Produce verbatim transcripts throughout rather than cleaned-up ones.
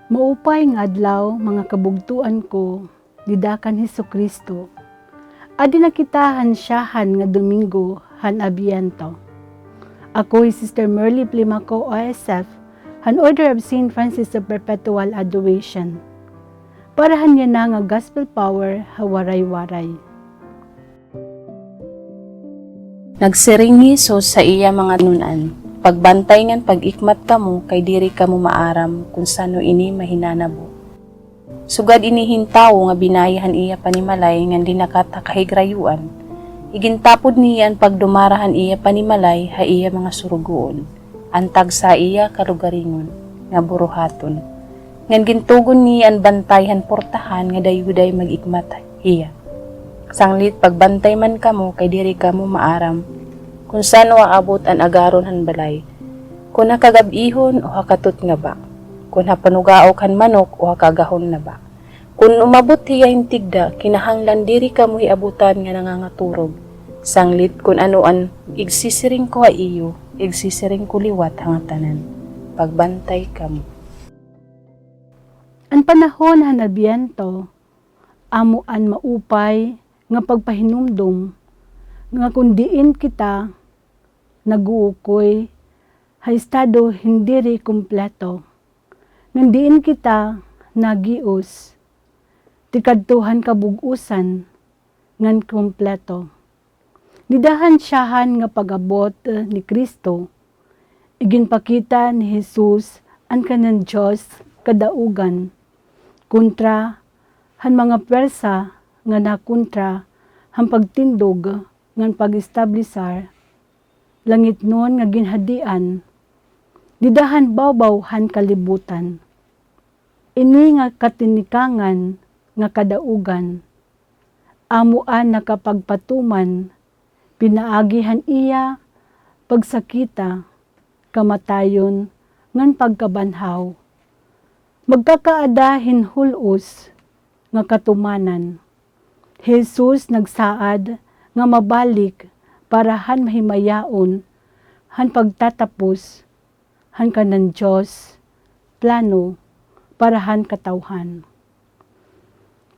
Maupay nga adlaw, mga kabugtoan ko dida kan Hesukristo. Adi na kita han syahan nga Domingo han Adbyento. Ako hi Sister Merly Plimaco, O S F, han Order of Saint Francis of Perpetual Adoration. Para han yana nga Gospel Power ha Waray-Waray. Nagsiring hi Jesus ha iya mga tinun-an, "Pagbantay ngan pag-ikmat kamo, kay diri kamo maaram kon san-o ini mahinanabo. Sugad ini hin tawo nga binayi han iya panimalay ngan dinakat ha kahigrayoan, igintapod niya an pagdumara han iya panimalay ha iya mga surugoon, an tagsa ha iya kalugaringon nga buruhaton, ngan gintugon niya an bantay han portahan nga dayoday mag-ikmat hiya. Sanglit pagbantay man kamo, kay diri kamo maaram kon san-o aabot an agaron han balay, kon ha kagab-ihon o ha katutngaba, kon ha panugaok han manok o ha kaagahon na ba. Kon umabot hiya hin tigda, kinahanglan diri kamo hiabutan nga nangangaturog. Sanglit kon ano an igsisiring ko ha iyo, igsisiring ko liwat ha ngatanan. Pagbantay kamo." An panahon han Adbyento, amo an maupay nga pagpahinumdom nga kon diin kita nag-uukoy ha estado hin diri kumpleto, ngan diin kita nagios tikadto han kabug-osan ngan kumpleto. Dida han syahan nga pag-abot ni Cristo, iginpakita ni Jesus an kanan Dios kadaugan kontra han mga pwersa nga nakontra han pagtindog ngan pag-establisar langitnon nga ginhadian dida han bawbaw han kalibutan. Ini nga katinikangan nga kadaugan, amo an nakapagpatuman pinaagi han iya pagsakita, kamatayon, ngan pagkabanhaw. Magkakaada hin hul-os nga katumanan. Hi Jesus nagsaad nga mabalik para han mahimayaon han pagtatapos han kanan Dios plano para han katawhan.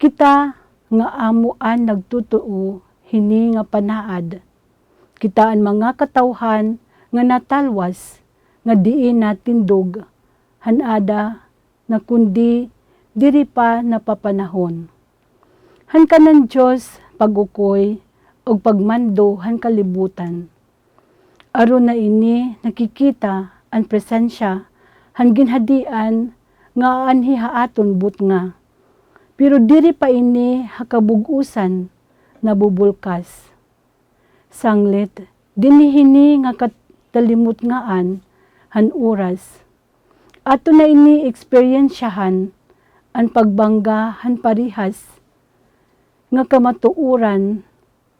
Kita nga amo an nagtutuo hini nga panaad, kita an mga katawhan nga natalwas nga diin natindog han ada na kundi diri pa napapanahon han kanan Dios pag-ukoy ug pagmando han kalibutan. Aron na ini nakikita an presensya han ginhadian nga aanhi ha aton butnga. Pero diri pa ini ha kabug-osan nabubulkas. Sanglit, dinhi hini nga katalimutngaan han oras. Aton na ini eksperyensyahan an pagbangga han parehas nga kamatuoran,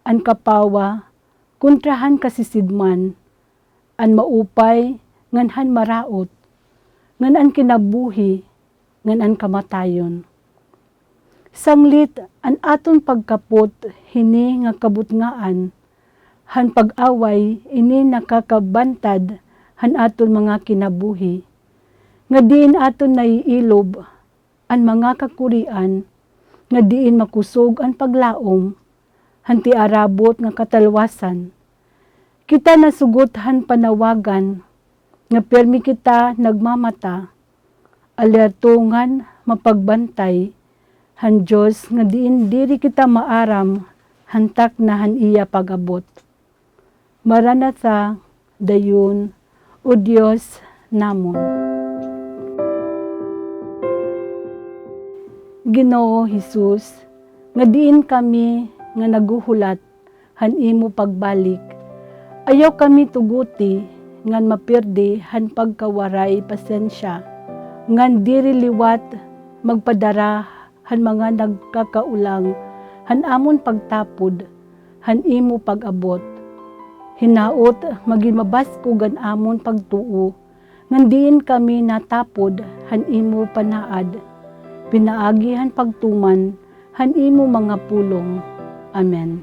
an kapawa kontra han kasisidman, an maupay ngan han maraot, ngan an kinabuhi ngan an kamatayon. Sanglit an aton pagkapot hini nga kabutngaan han pag-away ini nakakabantad han aton mga kinabuhi, nga diin aton naiilob an mga kakurian nga diin makusog an paglaom han tiarabot nga katalwasan. Kita nasugot han panawagan nga pirmi kita nagmamata, alerto ngan mapagbantay han Dios nga diin diri kita maaram han takna han iya pag-abot. Maranatha, dayon, O Dios namon. Ginoo Jesus, nga diin kami nga naghuhulat han imo pagbalik, ayaw kami tuguti ngan mapirdi han pagkawaray pasensya, ngan diri liwat magpadara han mga nagkakaulang han amon pagtapod han imo pag-abot. Hinaot magin mabaskog an amon pagtuo ngan diin kami natapod han imo panaad, pinaagi han pagtuman han imo mga pulong. Amen.